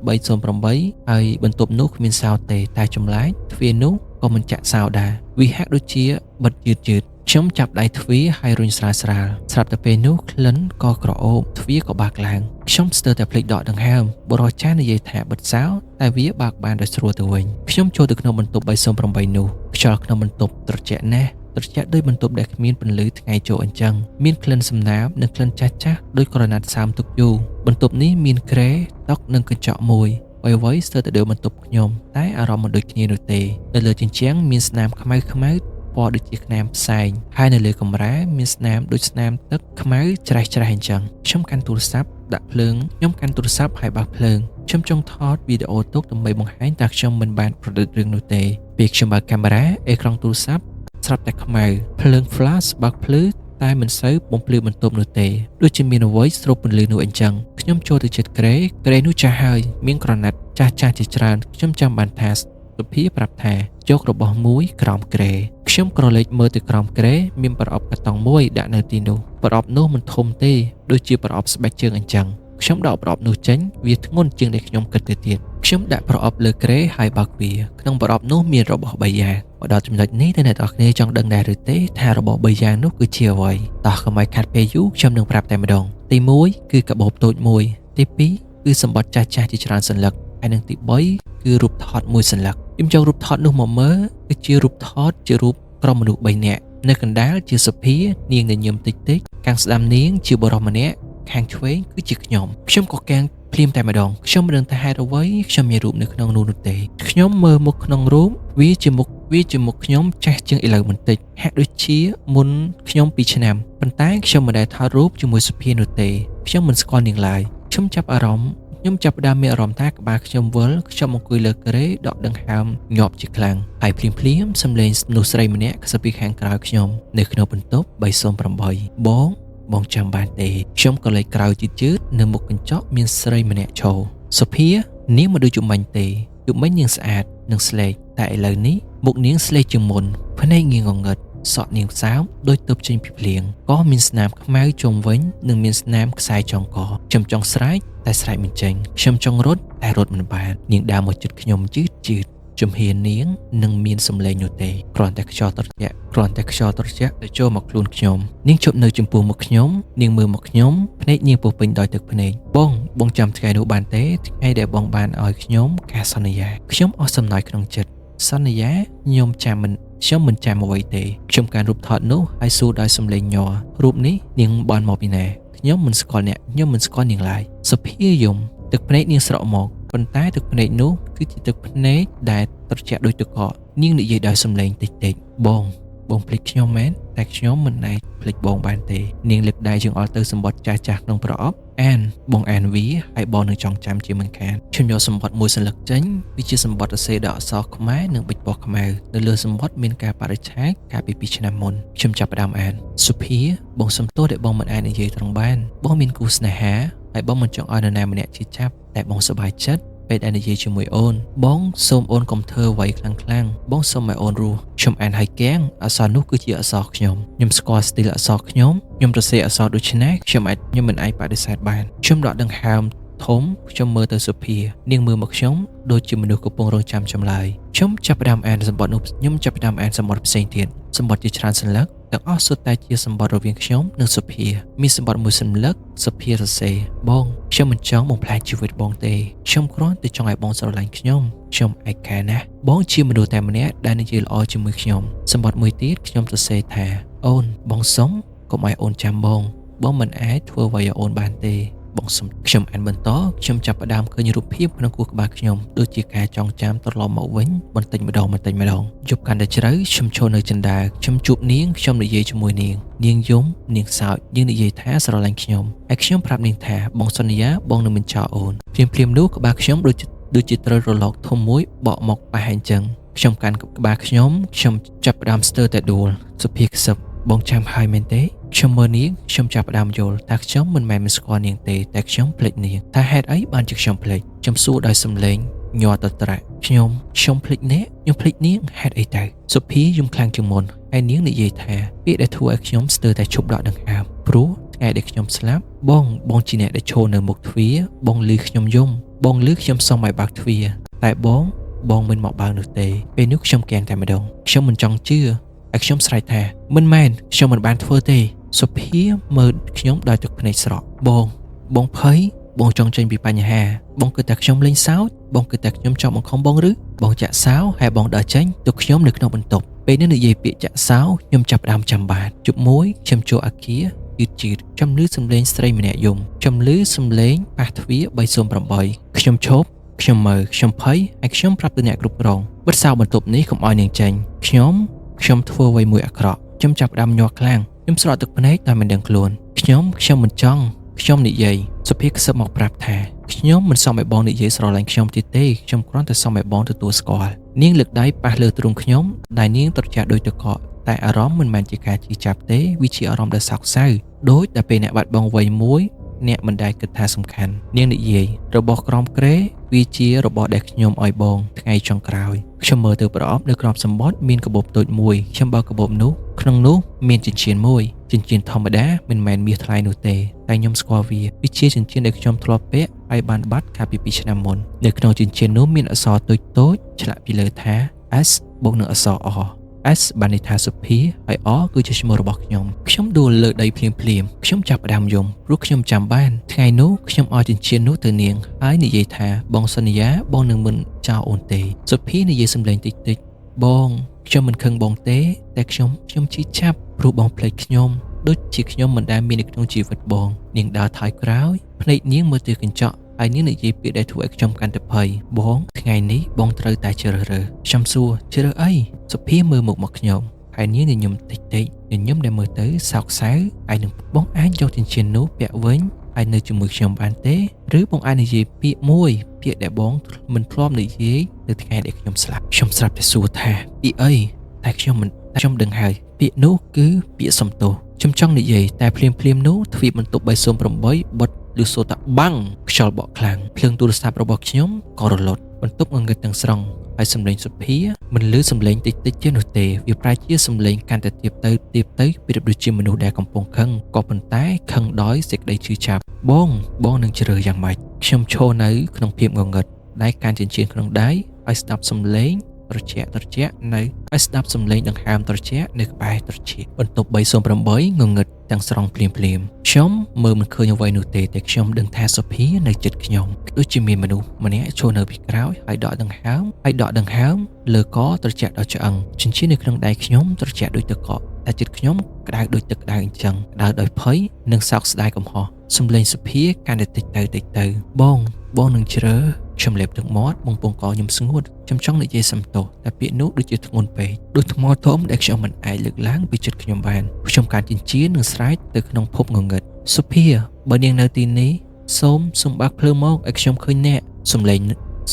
308ហើយបន្ទប់នោះគ្មានសោទេតែចម្លែកទ្វារនោះក៏មិនចាក់សោដែរវាហាក់ដូចជាបិទយឺតយឺតខ្ញុំចាប់ដៃទ្វារហើយរុញស្រាលស្រាលស្រាប់តែពេលនោះក្លិនក៏ក្រអូបទ្វារក៏បើកឡើងខ្ញុំស្ទើរតែភ្លេចដកដង្ហើមបុរសចាស់និយាយថាបិទសោតែវាបើកបានដោយស្រួលទៅវិញខ្ញុំចូលទៅក្នុងបន្ទប់308នោះខ្យល់ក្នុងបន្ទប់ត្រជាក់ណាស់ត្រជាក់ដូចបន្ទប់ដែលគ្មានពន្លឺថ្ងៃចូលអញ្ចឹងមានក្លិនសំណើមនិងក្លិនចាស់ចាស់ដូចក្រណាត់សើមទុកយូរបន្ទប់នេះមានគ្រែតុនិងកញ្ចក់មួយអ្វីៗស្ទើរតែដូចបន្ទប់ខ្ញុំតែអារម្មណ៍មិនដូចគ្នានោះទេនៅលើជញ្ជាំងមានស្នាមខ្មៅខ្មៅពណ៌ដូចជាខ្នាមផ្សែងហើយនៅលើកម្រាលមានស្នាមដូចស្នាមទឹកខ្មៅច្រេះច្រេះអញ្ចឹងខ្ញុំកាន់ទូរស័ព្ទដាក់ភ្លើងខ្ញុំកាន់ទូរស័ព្ទហើយបើកភ្លើងខ្ញុំចង់ថតវីដេអូទុកដើម្បីបង្ហាញថាខ្ញុំមិនបានប្រឌិតរឿងនោះទេពេលខ្ញុំបើកកាមេរ៉ាអេក្រង់ទូរស័ព្ទស្រាប់តែខ្មៅភ្លើង flash បើកភ្លឺតែមិនសូវបំភ្លឺបន្ទប់នោះទេដូចជាមានអ្វីស្រូបពន្លឺនោះអញ្ចឹងខ្ញុំចូលទៅជិតគ្រែគ្រែនោះចាស់ហើយមានក្រណាត់ចាស់ចាស់ជាច្រើនខ្ញុំចាំបានថាសុភាប្រាប់ថាយករបស់មួយក្រោមគ្រែខ្ញុំក្រឡេកមើលទៅក្រោមគ្រែមានប្រអប់កាតុងមួយដាក់នៅទីនោះប្រអប់នោះមិនធំទេដូចជាប្រអប់ស្បែកជើងអញ្ចឹងខ្ញុំដកប្រអប់នោះចេញវាធ្ងន់ជាងដែលខ្ញុំគិតទៅទៀតខ្ញុំដាក់ប្រអប់លើគ្រែហើយបើកវាក្នុងប្រអប់នោះមានរបស់3យ៉ាងមកដល់ចំណុចនេះតើអ្នកទាំងអស់គ្នាចង់ដឹងដែរឬទេថារបស់3យ៉ាងនោះគឺជាអ្វីតោះកុំឲ្យខាត់ពេលយូរខ្ញុំនឹងប្រាប់តែម្ដងទី1គឺកាបូបតូចមួយទី2គឺសម្បត្តិចាស់ចាស់ជាច្រើនសន្លឹកហើយនិងទី3គឺរូបថតមួយសន្លឹកខ្ញុំចង់រូបថតនោះមកមើលគឺជារូបថតជារូបក្រុមមនុស្ស3នាក់ នៅកណ្ដាលជាសុភានាងញញឹមតិចតិចខាងស្ដាំនាងជាបុរសម្នាក់ខាងឆ្វេងគឺជាខ្ញុំខ្ញុំក៏កាំងភ្លាមតែម្ដងខ្ញុំមិនដឹងថាហេតុអ្វីខ្ញុំមានរូបនៅក្នុងនោះនោះទេខ្ញុំមើលមុខក្នុងរូបវាជាមុខវាជាមុខខ្ញុំចាស់ជាងឥឡូវបន្តិចហាក់ដូចជាមុនខ្ញុំ2ឆ្នាំប៉ុន្តែខ្ញុំមិនដែលថតរូបជាមួយសុភានោះទេខ្ញុំមិនស្គាល់នាងឡើយខ្ញុំចាប់អារម្មណ៍ខ្ញុំចាប់ផ្ដើមមានអារម្មណ៍ថាក្បាលខ្ញុំវិលខ្ញុំអង្គុយលើគ្រែដកដង្ហើមញាប់ជាខ្លាំងហើយភ្លាមភ្លាមសំឡេងនោះស្រីម្នាក់ខ្សឹបពីខាងក្រោយខ្ញុំនៅក្នុងបន្ទប់308បងបងចាំបានទេខ្ញុំក៏លេចក្រោយជឿៗនៅមុខកញ្ចក់មានស្រីម្នាក់ឈរសុភានាងមិនដូចជុំមិញទេជុំមិញនាងស្អាតនិងស្លេកតែឥឡូវនេះមុខនាងស្លេកជាងមុនភ្នែកនាងងងឹតសក់នាងសើមដូចទើបចេញពីភ្លៀងក៏មានស្នាមខ្មៅជុំវិញនិងមានស្នាមខ្សែចងកខ្ញុំចង់ស្រែកតែស្រែកមិនចេញខ្ញុំចង់រត់តែរត់មិនបាននាងដើរមកជិតខ្ញុំជឿជឿជំហាននាងនឹងមានសម្លេងនោះទេគ្រាន់តែខ្យល់ត្រជាក់គ្រាន់តែខ្យល់ត្រជាក់ទៅចូលមកខ្លួនខ្ញុំនាងជប់នៅចំពោះមុខខ្ញុំនាងមើលមកខ្ញុំភ្នែកនាងពោពេញដោយទឹកភ្នែកបងបងចាំថ្ងៃនោះបានទេថ្ងៃដែលបងបានឲ្យខ្ញុំការសន្យាខ្ញុំអស់សំណោចក្នុងចិត្តសន្យាខ្ញុំចាំមិនខ្ញុំមិនចាំអ្វីទេខ្ញុំការរូបថតនោះហើយសួរដោយសម្លេងញ័ររូបនេះនាងបានមកពីណាខ្ញុំមិនស្គាល់អ្នកខ្ញុំមិនស្គាល់នាងឡើយសុភាយំទឹកភ្នែកនាងស្រក់មកប៉ុន្តែទឹកភ្នែកនោះគឺជាទឹកភ្នែកដែលត្រជាក់ដូចទឹកកកនាងនិយាយដោយសម្លេងតិចតិចបងបងភ្លេចខ្ញុំមែនតែខ្ញុំមិនអាចភ្លេចបងបានទេនាងលើកដៃចង្អុលទៅសម្បត្តិចាស់ចាស់ក្នុងប្រអប់អានបងអានវាហើយបងនឹងចងចាំជាមិនខានខ្ញុំយកសម្បត្តិមួយសន្លឹកចេញវាជាសម្បត្តិសរសេរដោយអក្សរខ្មែរនិងប៊ិចពណ៌ខ្មៅនៅលើសម្បត្តិមានការបរិច្ឆេទកាលពី2ឆ្នាំមុនខ្ញុំចាប់ផ្ដើមអានសុភាបងសុំទោសដែលបងមិនអាចនិយាយត្រង់បានបងមានគូស្នេហាហើយបងមិនចង់ឲ្យនរណាម្នាក់ជឿចាប់តែបងសប្បាយចិត្តពេលដែលនិយាយជាមួយអូនបងសូមអូនកុំធ្វើអ្វីខ្លាំងខ្លាំងបងសូមឲ្យអូនរស់ខ្ញុំអានហើយកៀងអក្សរនោះគឺជាអក្សរខ្ញុំខ្ញុំស្គាល់ស្ទីលអក្សរខ្ញុំខ្ញុំសរសេរអក្សរដូច្នេះខ្ញុំអាចខ្ញុំមិនអាចបដិសេធបានខ្ញុំដកដង្ហើមធំខ្ញុំមើលទៅសុភានាងមើលមកខ្ញុំដូចជាមនុស្សកំពុងរងចាំចម្លើយខ្ញុំចាប់ផ្ដើមអានសម្បត្តិនោះខ្ញុំចាប់ផ្ដើមអានសម្បត្តិផ្សេងទៀតសម្បត្តិជាច្រើនសន្លឹកទាំងអស់សុទ្ធតែជាសម្បត្តិរវាងខ្ញុំនិងសុភាមានសម្បត្តិមួយសន្លឹកសុភាសរសេរបងខ្ញុំមិនចង់បំផ្លាញជីវិតបងទេខ្ញុំគ្រាន់តែចង់ឲ្យបងស្រឡាញ់ខ្ញុំខ្ញុំឯកាណាស់បងជាមនុស្សតែម្នាក់ដែលនិយាយល្អជាមួយខ្ញុំសម្បត្តិមួយទៀតខ្ញុំសរសេរថាអូនបងសុំកុំឲ្យអូនចាំបងបងមិនអាចធ្វើអ្វីឲ្យអូនបានទេបងសុំខ្ញុំអានបន្តខ្ញុំចាប់ផ្ដើមឃើញរូបភាពក្នុងខួរក្បាលខ្ញុំដូចជាការចងចាំត្រឡប់មកវិញបន្តិចម្ដងបន្តិចម្ដងយប់កាន់តែជ្រៅខ្ញុំឈរនៅជណ្ដើរខ្ញុំជួបនាងខ្ញុំនិយាយជាមួយនាងនាងយំនាងសើចនាងនិយាយថាស្រឡាញ់ខ្ញុំហើយខ្ញុំប្រាប់នាងថាបងសន្យាបងនឹងមិនចោលអូនភ្លាមភ្លាមនោះក្បាលខ្ញុំដូចជាដូចជាត្រូវរលកធំមួយបក់មកប៉ះអញ្ចឹងខ្ញុំកាន់ក្បាលខ្ញុំខ្ញុំចាប់ផ្ដើមស្ទើរតែដួលសុភាខ្សឹបបងចាំហើយមែនទេខ្ញុំមើលនាងខ្ញុំចាប់ផ្ដើមយល់ថាខ្ញុំមិនមែនមិនស្គាល់នាងទេតែខ្ញុំភ្លេចនាងថាហេតុអីបានជាខ្ញុំភ្លេចខ្ញុំសួរដោយសំឡេងញ័រតត្រាក់ខ្ញុំខ្ញុំភ្លេចអ្នកខ្ញុំភ្លេចនាងហេតុអីទៅសុភាយំខ្លាំងជាងមុនហើយនាងនិយាយថាពាក្យដែលធ្វើឲ្យខ្ញុំស្ទើរតែឈប់ដកដង្ហើមព្រោះថ្ងៃដែលខ្ញុំស្លាប់បងបងជាអ្នកដែលឈរនៅមុខទ្វារបងលឺខ្ញុំយំបងលឺខ្ញុំសុំឲ្យបើកទ្វារតែបងបងមិនមកបើកនោះទេពេលនោះខ្ញុំកៀងតែម្ដងខ្ញុំមិនចង់ជឿហើយខ្ញុំស្រែកថាមិនមែនខ្ញុំមិនបានធ្វើទេសុភាមើលខ្ញុំដោយទឹកភ្នែកស្រក់បងបងភ័យបងចង់ចេញពីបញ្ហាបងគិតថាខ្ញុំលេងសើចបងគិតថាខ្ញុំចង់បង្ខំបងឬបងចាក់សោហើយបងដើរចេញទុកខ្ញុំនៅក្នុងបន្ទប់ពេលនេះនិយាយពាក្យចាក់សោខ្ញុំចាប់ផ្ដើមចាំបានជប់មួយខ្ញុំចូលអាគារយឺតជឺតខ្ញុំឮសំឡេងស្រីម្នាក់យំខ្ញុំឮសំឡេងប៉ះទ្វារ308ខ្ញុំឈប់ខ្ញុំមើលខ្ញុំភ័យហើយខ្ញុំប្រាប់ទៅអ្នកគ្រប់គ្រងបិទសោបន្ទប់នេះកុំឲ្យនាងចេញខ្ញុំខ្ញុំធ្វើអ្វីមួយអាក្រក់ខ្ញុំចាប់ផ្ដើមញ័រខ្លាំងខ្ញុំស្រក់ទឹកភ្នែកដោយមិនដឹងខ្លួនខ្ញុំខ្ញុំមិនចង់ខ្ញុំនិយាយសុភាខ្សឹបមកប្រាប់ថាខ្ញុំមិនសមឲ្យបងនិយាយស្រឡាញ់ខ្ញុំទៀតទេខ្ញុំគ្រាន់តែសមឲ្យបងទទួលស្គាល់នាងលើកដៃប៉ះលើទ្រូងខ្ញុំដែលនាងត្រជាក់ដូចទឹកកកតែអារម្មណ៍មិនមែនជាការជឿចាប់ទេវាជាអារម្មណ៍ដែលសោកសៅដូចតែពេលអ្នកបាត់បង់អ្វីមួយអ្នកមិនដែលគិតថាសំខាន់នាងនិយាយរបស់ក្រមក្រេវាជារបស់ដែលខ្ញុំឲ្យបងថ្ងៃចុងក្រោយខ្ញុំមើលទៅប្រអប់នៅក្រោមសម្បត្តិមានកាបូបតូចមួយខ្ញុំបើកកាបូបនោះក្នុងនោះមានចិញ្ចៀនមួយចិញ្ចៀនធម្មតាមិនមែនមាសថ្លៃនោះទេតែខ្ញុំស្គាល់វាវាជាចិញ្ចៀនដែលខ្ញុំធ្លាប់ពាក់ហើយបានបាត់កាលពី2ឆ្នាំមុននៅក្នុងចិញ្ចៀននោះមានអក្សរតូចៗឆ្លាក់ពីលើថា S បូកនឹងអក្សរ R S បានន័យថាសុភាហើយ R គឺជាឈ្មោះរបស់ខ្ញុំខ្ញុំដួលលើដីភ្លាមភ្លាមខ្ញុំចាប់ផ្ដើមយំព្រោះខ្ញុំចាំបានថ្ងៃនោះខ្ញុំឲ្យចិញ្ចៀននោះទៅនាងហើយនិយាយថាបងសន្យាបងនឹងមិនចោលអូនទេសុភានិយាយសំឡេងតិចតិចបង ខ្ញុំមិនខឹងបងទេតែខ្ញុំខ្ញុំឈឺចាប់ព្រោះបងភ្លេចខ្ញុំដូចជាខ្ញុំមិនដែលមាននៅក្នុងជីវិតបងនាងដើរថយក្រោយភ្នែកនាងមើលទៅកញ្ចក់ហើយនាងនិយាយពាក្យដែលធ្វើឲ្យខ្ញុំកាន់តែភ័យបងថ្ងៃនេះបងត្រូវតែជ្រើសរើសខ្ញុំសួរជ្រើសអីសុភាមើលមុខមកខ្ញុំហើយនាងញញឹមតិចតិចញញឹមដែលមើលទៅសោកសៅហើយនឹងបងអាចយកចិញ្ចៀននោះពាក់វិញហើយនៅជាមួយខ្ញុំបានទេឬបងអាចនិយាយពាក្យមួយពាក្យដែលបងមិនធ្លាប់និយាយនៅថ្ងៃដែលខ្ញុំស្លាប់ខ្ញុំស្រាប់តែសួរថាពាក្យអីតែខ្ញុំមិនខ្ញុំដឹងហើយពាក្យនោះគឺពាក្យសំទោសខ្ញុំចង់និយាយតែភ្លាមភ្លាមនោះទ្វារបន្ទប់308បិទឮសូរតាបាំងខ្យល់បក់ខ្លាំងភ្លើងទូរស័ព្ទរបស់ខ្ញុំក៏រលត់បន្ទប់ងងឹតទាំងស្រុងហើយសំឡេងសុភាមិនឮសំឡេងតិចតិចទៀតនោះទេវាប្រែជាសំឡេងកាន់តែទាបទៅទាបទៅប្រៀបដូចជាមនុស្សដែលកំពុងខឹងក៏ប៉ុន្តែខឹងដោយសេចក្តីឈឺចាប់បងបងនឹងជ្រើសយ៉ាងម៉េចខ្ញុំឈរនៅក្នុងភាពងងឹតដៃកាន់ចិញ្ចៀនក្នុងដៃឲ្យស្ដាប់សំឡេងត្រជាក់ត្រជាក់នៅឲ្យស្ដាប់សំឡេងដង្ហើមត្រជាក់នៅក្បែរត្រចៀកបន្ទប់308ងងឹតទាំងស្រុងភ្លាមភ្លាមខ្ញុំមើលមិនឃើញអ្វីនោះទេតែខ្ញុំដឹងថាសុភានៅជិតខ្ញុំដូចជាមានមនុស្សម្នាក់ឈរនៅពីក្រោយហើយដកដង្ហើមហើយដកដង្ហើមលើកត្រជាក់ដល់ឆ្អឹងចិញ្ចៀននៅក្នុងដៃខ្ញុំត្រជាក់ដូចទឹកកកតែចិត្តខ្ញុំក្តៅដូចទឹកក្តៅអញ្ចឹងក្តៅដោយភ័យនិងសោកស្ដាយកំហុសសំឡេងសុភាកាន់តែតិចទៅតិចទៅបងបងនឹងជ្រើខ្ញុំលេបទឹកមាត់បងពងកខ្ញុំស្ងួតខ្ញុំចង់និយាយសំទោសតែពាក្យនោះដូចជាធ្ងន់ពេកដូចថ្មធំដែលខ្ញុំមិនអាចលើកឡើងពីចិត្តខ្ញុំបានខ្ញុំការចិញ្ចៀននិងស្រែកទៅក្នុងភពងងឹតសុភាបើនាងនៅទីនេះសូមសូមបើកភ្លើងមកឲ្យខ្ញុំឃើញអ្នកសំឡេង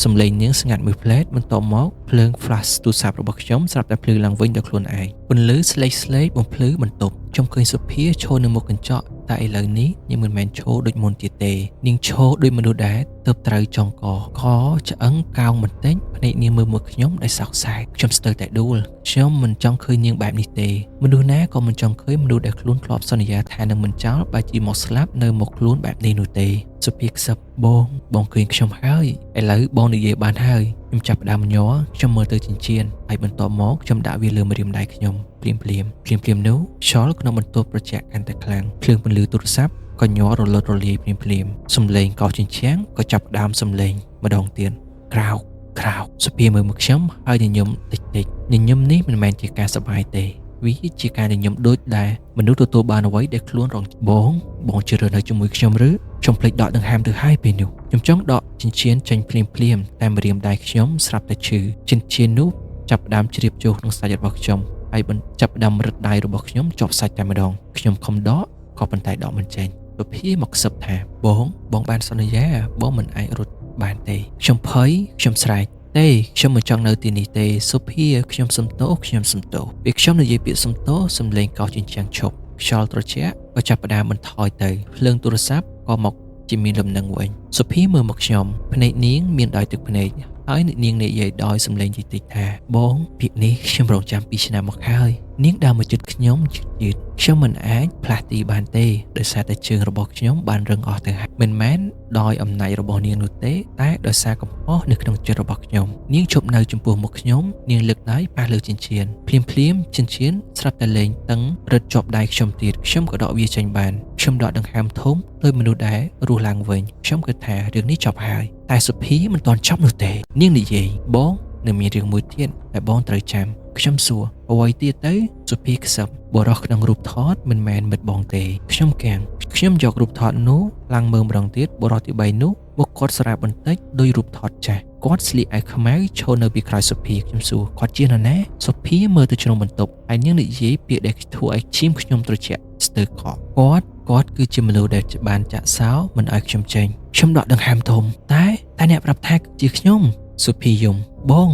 សំឡេងនាងស្ងាត់មួយផ្លែតបន្ទាប់មកភ្លើង flash ទូរស័ព្ទរបស់ខ្ញុំស្រាប់តែភ្លឺឡើងវិញដោយខ្លួនឯងពន្លឺស្លេកស្លេកបំភ្លឺបន្ទប់ខ្ញុំឃើញសុភាឈរនៅមុខកញ្ចក់តែឥឡូវនេះនាងមិនមែនឈរដូចមុនទៀតទេនាងឈរដូចមនុស្សដែលទើបត្រូវចងកកឆ្អឹងកោងបន្តិចភ្នែកនាងមើលមកខ្ញុំដោយសោកសៅខ្ញុំស្ទើរតែដួលខ្ញុំមិនចង់ឃើញនាងបែបនេះទេមនុស្សណាក៏មិនចង់ឃើញមនុស្សដែលខ្លួនធ្លាប់សន្យាថានឹងមិនចោលបែរជាមកស្លាប់នៅមុខខ្លួនបែបនេះនោះទេសុភាខ្សឹបបងបងឃើញខ្ញុំហើយឥឡូវបងនិយាយបានហើយខ្ញុំចាប់ផ្ដើមញ័រខ្ញុំមើលទៅចិញ្ចៀនហើយបន្ទាប់មកខ្ញុំដាក់វាលើម្រាមដៃខ្ញុំភ្លាមភ្លាមភ្លាមភ្លាមនោះខ្យល់ក្នុងបន្ទប់ត្រជាក់កាន់តែខ្លាំងភ្លើងពន្លឺទូរស័ព្ទក៏ញ័ររលត់រលាយភ្លាមភ្លាមសំឡេងកោសជញ្ជាំងក៏ចាប់ផ្ដើមសំឡេងម្ដងទៀតក្រោកក្រោកសុភាមើលមកខ្ញុំហើយញញឹមតិចតិចញញឹមនេះមិនមែនជាការសប្បាយទេវាជាការញញឹមដូចដែលមនុស្សទទួលបានអ្វីដែលខ្លួនរងបងបងជ្រើសនៅជាមួយខ្ញុំឬខ្ញុំភ្លេចដកដង្ហើមទៅហើយពេលនោះខ្ញុំចង់ដកចិញ្ចៀនចេញភ្លាមភ្លាមតែម្រាមដៃខ្ញុំស្រាប់តែឈឺចិញ្ចៀននោះចាប់ផ្ដើមជ្រាបចូលក្នុងសាច់របស់ខ្ញុំហើយបញ្ចាប់ផ្ដើមរឹតដៃរបស់ខ្ញុំជាប់សាច់តែម្ដងខ្ញុំខំដកក៏ប៉ុន្តែដកមិនចេញសុភាមកខ្សឹបថាបងបងបានសន្យាបងមិនអាចរត់បានទេខ្ញុំភ័យខ្ញុំស្រែកទេខ្ញុំមិនចង់នៅទីនេះទេសុភាខ្ញុំសំទោសខ្ញុំសំទោសពេលខ្ញុំនិយាយពាក្យសំទោសសំឡេងកោសជញ្ជាំងឈប់ខ្យល់ត្រជាក់ក៏ចាប់ផ្ដើមបន្ថយទៅភ្លើងទូរស័ព្ទក៏មកជាមានលំនឹងវិញសុភាមើលមកខ្ញុំភ្នែកនាងមានដោយទឹកភ្នែកហើយនាងនិយាយដោយសំឡេងតិចតិចថាបងពាក្យនេះខ្ញុំរងចាំ2ឆ្នាំមកហើយនាងដើរមកជិតខ្ញុំយឺតយឺតខ្ញុំមិនអាចផ្លាស់ទីបានទេដោយសារតែជើងរបស់ខ្ញុំបានរឹងអស់ទៅហើយមិនមែនដោយអំណាចរបស់នាងនោះទេតែដោយសារកំហុសនៅក្នុងចិត្តរបស់ខ្ញុំនាងជប់នៅចំពោះមុខខ្ញុំនាងលើកដៃប៉ះលើចិញ្ចៀនភ្លាមភ្លាមចិញ្ចៀនស្រាប់តែលែងតឹងរឹតជាប់ដៃខ្ញុំទៀតខ្ញុំក៏ដកវាចេញបានខ្ញុំដកដង្ហើមធំដោយមនុស្សដែលរស់ឡើងវិញខ្ញុំគិតថារឿងនេះចប់ហើយតែសុភាមិនទាន់ចប់នោះទេនាងនិយាយបងនៅមានរឿងមួយទៀតដែលបងត្រូវចាំខ្ញុំសួរអ្វីទៀតទៅសុភាខ្សឹបបុរសក្នុងរូបថតមិនមែនមិត្តបងទេខ្ញុំកាំងខ្ញុំយករូបថតនោះឡើងមើលម្ដងទៀតបុរសទី3នោះមុខគាត់ស្រាលបន្តិចដោយរូបថតចាស់គាត់ស្លៀកអាវខ្មៅឈរនៅពីក្រោយសុភាខ្ញុំសួរគាត់ជានរណាសុភាមើលទៅជ្រុងបន្ទប់ហើយនាងនិយាយពាក្យដែលធ្វើឲ្យឈាមខ្ញុំត្រជាក់ស្ទើរកកគាត់គាត់គឺជាមនុស្សដែលបានចាក់សោមិនឲ្យខ្ញុំចេញខ្ញុំដកដង្ហើមធំតែតែអ្នកប្រាប់ថាជាខ្ញុំសុភាយំបង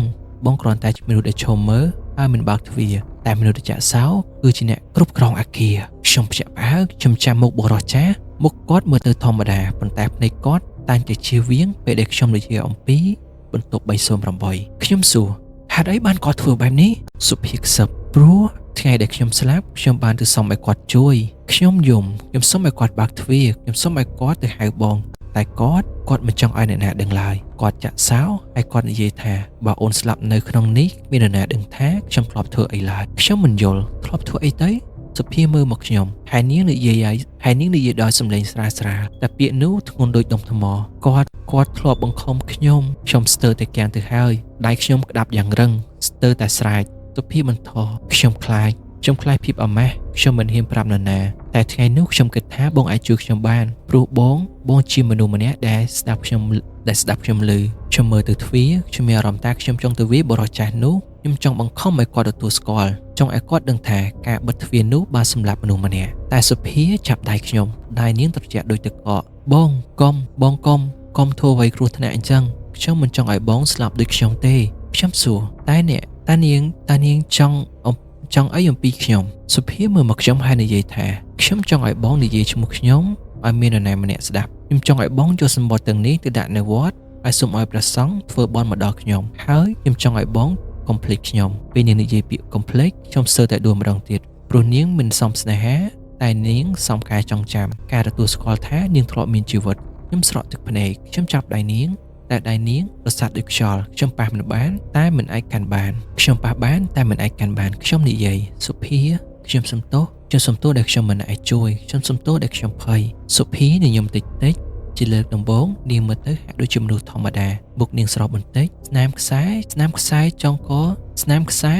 បងគ្រាន់តែជាមនុស្សដែលឈរមើលហើយមិនបើកទ្វារតែមនុស្សដែលចាក់សោគឺជាអ្នកគ្រប់គ្រងអាគារខ្ញុំភ្ញាក់ផ្អើលខ្ញុំចាំមុខបុរសចាស់មុខគាត់មើលទៅធម្មតាប៉ុន្តែភ្នែកគាត់តែងតែជៀសវាងពេលដែលខ្ញុំនិយាយអំពីបន្ទប់308ខ្ញុំសួរហេតុអីបានគាត់ធ្វើបែបនេះសុភាខ្សឹបព្រោះថ្ងៃដែលខ្ញុំស្លាប់ខ្ញុំបានទៅសុំឲ្យគាត់ជួយខ្ញុំយំខ្ញុំសុំឲ្យគាត់បើកទ្វារខ្ញុំសុំឲ្យគាត់ទៅហៅបងតែគាត់គាត់មិនចង់ឲ្យអ្នកណាដឹងឡើយគាត់ចាក់សោហើយគាត់និយាយថាបើអូនស្លាប់នៅក្នុងនេះគ្មាននរណាដឹងថាខ្ញុំធ្លាប់ធ្វើអីឡើយខ្ញុំមិនយល់ធ្លាប់ធ្វើអីទៅសុភាមើលមកខ្ញុំហើយនាងនិយាយហើយហើយនាងនិយាយដោយសំឡេងស្រាលស្រាលតែពាក្យនោះធ្ងន់ដូចដុំថ្មគាត់គាត់ធ្លាប់បង្ខំខ្ញុំខ្ញុំស្ទើរតែគាំងទៅហើយដៃខ្ញុំក្តាប់យ៉ាងរឹងស្ទើរតែស្រែក សុភាបន្តខ្ញុំខ្លាចខ្ញុំខ្លាចភាពអាម៉ាស់ខ្ញុំមិនហ៊ានប្រាប់នរណាតែថ្ងៃនោះខ្ញុំគិតថាបងអាចជួយខ្ញុំបានព្រោះបងបងជាមនុស្សម្នាក់ដែលស្ដាប់ខ្ញុំដែលស្ដាប់ខ្ញុំឮខ្ញុំមើលទៅទ្វារខ្ញុំមានអារម្មណ៍ថាខ្ញុំចង់ទៅវាយបុរសចាស់នោះខ្ញុំចង់បង្ខំឲ្យគាត់ទទួលស្គាល់ចង់ឲ្យគាត់ដឹងថាការបិទទ្វារនោះបានសម្លាប់មនុស្សម្នាក់តែសុភាចាប់ដៃខ្ញុំដៃនាងត្រជាក់ដូចទឹកកកបងកុំបងកុំកុំធ្វើអ្វីគ្រោះថ្នាក់អញ្ចឹងខ្ញុំមិនចង់ឲ្យបងស្លាប់ដូចខ្ញុំទេខ្ញុំសួរតែអ្នកតានាងតានាងចង់ចង់អីអំពីខ្ញុំសុភាមើលមកខ្ញុំហើយនិយាយថាខ្ញុំចង់ឲ្យបងនិយាយឈ្មោះខ្ញុំឲ្យមាននរណាម្នាក់ស្ដាប់ខ្ញុំចង់ឲ្យបងយកសម្បត្តិទាំងនេះទៅដាក់នៅវត្តហើយសូមឲ្យព្រះសង្ឃធ្វើបុណ្យមកដល់ខ្ញុំហើយខ្ញុំចង់ឲ្យបងកុំភ្លេចខ្ញុំពេលនាងនិយាយពាក្យកុំភ្លេចខ្ញុំស្ទើរតែដួលម្ដងទៀតព្រោះនាងមិនសមស្នេហាតែនាងសមការចងចាំការទទួលស្គាល់ថានាងធ្លាប់មានជីវិតខ្ញុំស្រក់ទឹកភ្នែកខ្ញុំចាប់ដៃនាងតែដៃនាងប្រសាទដូចខ្យល់ខ្ញុំប៉ះមិនបានតែមិនអាចកាន់បានខ្ញុំប៉ះបានតែមិនអាចកាន់បានខ្ញុំនិយាយសុភាខ្ញុំសំទោសខ្ញុំសំទោសដែលខ្ញុំមិនអាចជួយខ្ញុំសំទោសដែលខ្ញុំភ័យសុភាញញឹមតិចតិចជាលើកដំបូងនាងមើលទៅហាក់ដូចជាមនុស្សធម្មតាមុខនាងស្រស់បន្តិចស្នាមខ្សែស្នាមខ្សែចុងកស្នាមខ្សែ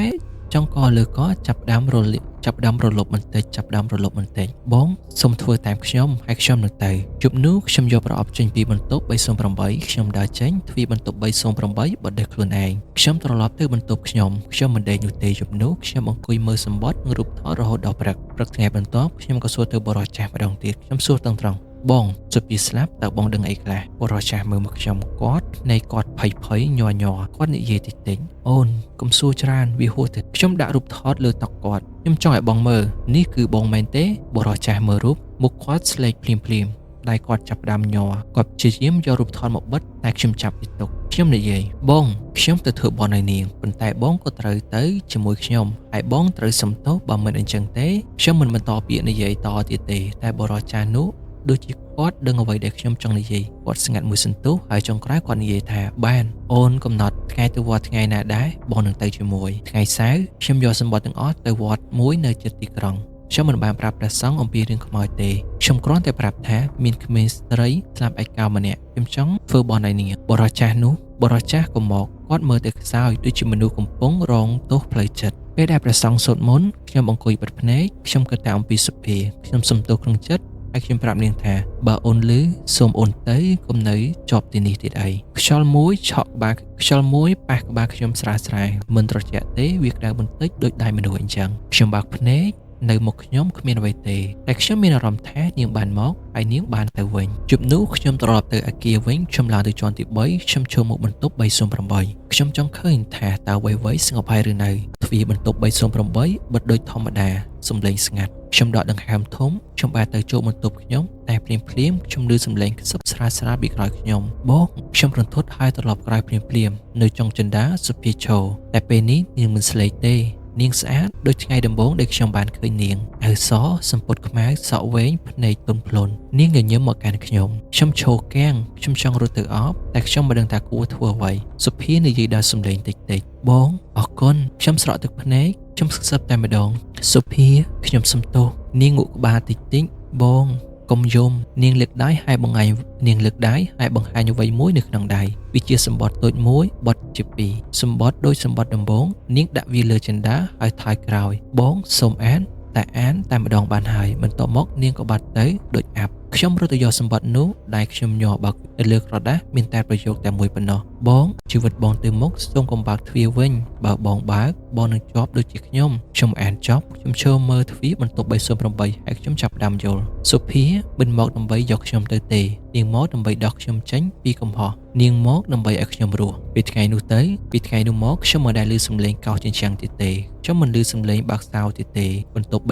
ចុងកលើកចាប់ផ្ដើមរលាកចាប់ផ្ដើមរលប់បន្តិចចាប់ផ្ដើមរលប់បន្តិចបងសូមធ្វើតាមខ្ញុំហើយខ្ញុំនឹងទៅយប់នោះខ្ញុំយកប្រអប់ចេញពីបន្ទប់308ខ្ញុំដើរចេញទ្វារបន្ទប់308បដិខ្លួនឯងខ្ញុំត្រឡប់ទៅបន្ទប់ខ្ញុំខ្ញុំមិនដេកនោះទេយប់នោះខ្ញុំអង្គុយមើលសម្បត្តិនិងរូបថតរហូតដល់ព្រឹកព្រឹកថ្ងៃបន្ទាប់ខ្ញុំក៏សួរទៅបរិចាស់ម្ដងទៀតខ្ញុំសួរត្រង់ត្រង់បងសុភាស្លាប់តើបងដឹងអីខ្លះបរិចាស់មើលមកខ្ញុំគាត់នៃគាត់ភ័យភ័យញ័រញ័រគាត់និយាយតិចតិចអូនកុំសួរច្រើនវាហួសទៅខ្ញុំដាក់រូបថតលើតុគាត់ខ្ញុំចង់ឲ្យបងមើលនេះគឺបងមែនទេបរិចាស់មើលរូបមុខគាត់ស្លេកភ្លាមភ្លាមដៃគាត់ចាប់ផ្ដើមញ័រគាត់ព្យាយាមយករូបថតមកបិទតែខ្ញុំចាប់វាទុកខ្ញុំនិយាយបងខ្ញុំទៅធ្វើបន់ឲ្យនាងប៉ុន្តែបងក៏ត្រូវទៅជាមួយខ្ញុំហើយបងត្រូវសុំទោសបើមិនអញ្ចឹងទេខ្ញុំមិនបន្តពាក្យនិយាយតទៀតទេតែបរិចាស់នោះដូចជាគាត់ដឹងអ្វីដែលខ្ញុំចង់និយាយគាត់ស្ងាត់មួយសន្ទុះហើយចុងក្រោយគាត់និយាយថាបានអូនកំណត់ថ្ងៃទៅវត្តថ្ងៃណាដែរបងនឹងទៅជាមួយថ្ងៃសៅរ៍ខ្ញុំយកសម្បត្តិទាំងអស់ទៅវត្តមួយនៅជិតទីក្រុងខ្ញុំមិនបានប្រាប់ព្រះសង្ឃអំពីរឿងខ្មោចទេខ្ញុំគ្រាន់តែប្រាប់ថាមានក្មេងស្រីស្លាប់ឯកោម្នាក់ខ្ញុំចង់ធ្វើបុណ្យឲ្យនាងបរិចាស់នោះបរិចាស់ក៏មកគាត់មើលទៅខ្សោយដូចជាមនុស្សកំពុងរងទោសផ្លូវចិត្តពេលដែលព្រះសង្ឃសូត្រមន្តខ្ញុំអង្គុយបិទភ្នែកខ្ញុំគិតតែអំពីសុភាខ្ញុំសុំទោសក្នុងចិត្តហើយខ្ញុំប្រាប់នាងថាបើអូនលឺសូមអូនទៅកុំនៅជាប់ទីនេះទៀតអីខ្យល់មួយឆក់ក្បាលខ្យល់មួយប៉ះក្បាលខ្ញុំស្រាលស្រាលមិនត្រជាក់ទេវាក្តៅបន្តិចដូចដៃមនុស្សអញ្ចឹងខ្ញុំបើកភ្នែកនៅមុខខ្ញុំគ្មានអ្វីទេតែខ្ញុំមានអារម្មណ៍ថានាងបានមកហើយនាងបានទៅវិញជប់នោះខ្ញុំត្រឡប់ទៅអាគារវិញខ្ញុំឡើងទៅជាន់ទី3ខ្ញុំចូលមកបន្ទប់308ខ្ញុំចង់ឃើញថាតើអ្វីៗស្ងប់ហើយឬនៅទ្វារបន្ទប់308បិទដូចធម្មតាសំឡេងស្ងាត់ខ្ញុំដកដង្ហើមធំខ្ញុំបែរទៅចូលបន្ទប់ខ្ញុំតែភ្លាមភ្លាមខ្ញុំឮសំឡេងខ្សឹបស្រាលស្រាលពីក្រោយខ្ញុំបងខ្ញុំរន្ធត់ហើយត្រឡប់ក្រោយភ្លាមភ្លាមនៅចុងចិន្តាសុភាឈរតែពេលនេះនាងមិនស្លេកទេនាងស្អាតដូចថ្ងៃដំបូងដែលខ្ញុំបានឃើញនាងអាវសសម្ពុតខ្មៅសក់វែងភ្នែកទន់ភ្លន់នាងញញឹមមកកាន់ខ្ញុំខ្ញុំឈរកាំងខ្ញុំចង់រត់ទៅអបតែខ្ញុំមិនដឹងថាគួរធ្វើអ្វីសុភានិយាយដោយសំឡេងតិចតិចបងអរគុណខ្ញុំស្រក់ទឹកភ្នែកខ្ញុំស្កឹបតែម្ដងសុភាខ្ញុំសុំទោសនាងងក់ក្បាលតិចតិចបងកុំយំនាងលើកដៃហើយបង្ហាញនាងលើកដៃហើយបង្ហាញអ្វីមួយនៅក្នុងដៃវាជាសម្បត្តិតូចមួយបត់ជាពីរសម្បត្តិដូចសម្បត្តិដំបូងនាងដាក់វាលើចិន្តាហើយថយក្រោយបងសូមអានតែអានតែម្ដងបានហើយបន្ទាប់មកនាងក៏បាត់ទៅដូចអាប់ខ្ញុំរត់ទៅយកសម្បត្តិនោះដែលខ្ញុំញ័របើកនៅលើក្រដាសមានតែប្រយោគតែមួយប៉ុណ្ណោះបងជីវិតបងទៅមុខសូមកុំបើកទ្វារវិញបើបងបើកបងនឹងជាប់ដូចជាខ្ញុំខ្ញុំអានចប់ខ្ញុំឈរមើលទ្វារបន្ទប់308ហើយខ្ញុំចាប់ផ្ដើមយល់សុភាមិនមកដើម្បីយកខ្ញុំទៅទេនាងមកដើម្បីដោះខ្ញុំចេញពីកំហុសនាងមកដើម្បីឲ្យខ្ញុំរស់ពីថ្ងៃនោះទៅពីថ្ងៃនោះមកខ្ញុំមិនដែលឮសំឡេងកោសជញ្ជាំងទៀតទេខ្ញុំមិនឮសំឡេងបើកសោទៀតទេបន្ទប់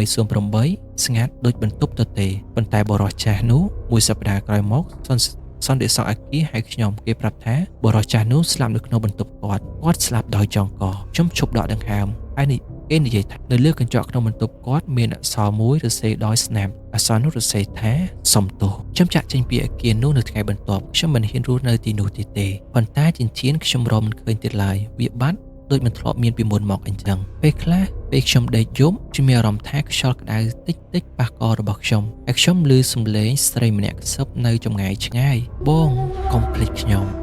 308ស្ងាត់ដូចបន្ទប់ទទេប៉ុន្តែបរិសចាស់នោះមួយសប្តាហ៍ក្រោយមកសន្តិសុខអគារហៅខ្ញុំគេប្រាប់ថាបរិសចាស់នោះស្លាប់នៅក្នុងបន្ទប់គាត់គាត់ស្លាប់ដោយចងកខ្ញុំឈប់ដកដង្ហើមហើយនេះគេនិយាយថានៅលើកញ្ចក់ក្នុងបន្ទប់គាត់មានអក្សរមួយសរសេរដោយស្នាមអក្សរនោះសរសេរថាសុំទោសខ្ញុំចាក់ចេញពីអគារនោះនៅថ្ងៃបន្ទាប់ខ្ញុំមិនហ៊ានរស់នៅទីនោះទៀតទេប៉ុន្តែចិញ្ចៀនខ្ញុំរកមិនឃើញទៀតឡើយវាបាត់ដូចមិនធ្លាប់មានពីមុនមកអញ្ចឹងពេលខ្លះពេលខ្ញុំដេកយំខ្ញុំមានអារម្មណ៍ថាខ្យល់ក្តៅតិចតិចប៉ះករបស់ខ្ញុំហើយខ្ញុំឮសំឡេងស្រីម្នាក់ខ្សឹបនៅចម្ងាយឆ្ងាយបងកុំភ្លេចខ្ញុំ